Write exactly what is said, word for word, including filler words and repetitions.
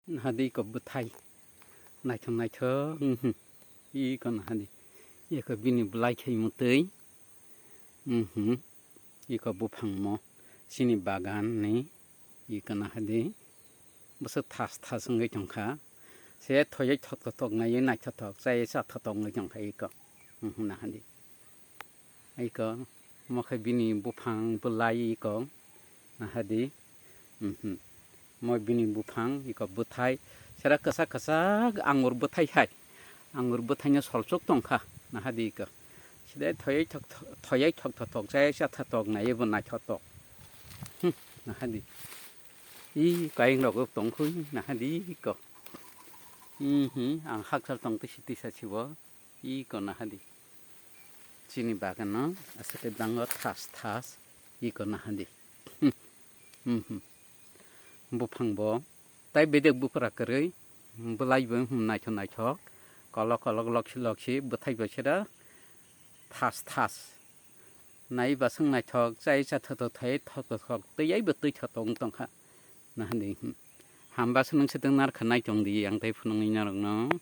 Nahadi iko bwthai. Naithok naithok. Mhm. Iko nahadi. Iko bini bwlai khaimung twi. Mhm. Iko buphangmo. Chini bagan ni. Iko nahadi. Bwswk thas thas wngwi tongkha. Se thoyai thok thok thok naiwi naithok thok. Chai sa thok thok wngwi tongkha iko. Mhm, nahadi. Iko, mo khe bini buphang bwlai iko, nahadi. Mhm. Mo bini buphang iko bwthai, sera kwchak kwchak angur bwthai hai. Angur bwthaino solchuk tongkha, nahadi iko. Side thoyai thok thok, thoyai thok thok thok, jai sa thok thok naiwi bo naithok thok. Hmm, nahadi. I kaiyung rok tongkhui, nahadi iko. Mhm, ang hakchal tong twi si twi sa sibo. Iko nahadi. Chini bagano aswk khe bango thas thas. Iko nahadi. Hmm, hmm. Buphang bo tai bedek bupra kwrwi. Bwlai bo, hmm, naithok naithok. Kolok kolok loksi loksi bwthai bo sera thas thas. Nai baswk naithok, chai cha thok thok thai thok thok thok. Twi ai bo twi thok tong tongkha. Nahadi, hmm. Hamba se nwng se tong nar kha nai tong di, ang tai phunugwi norokno.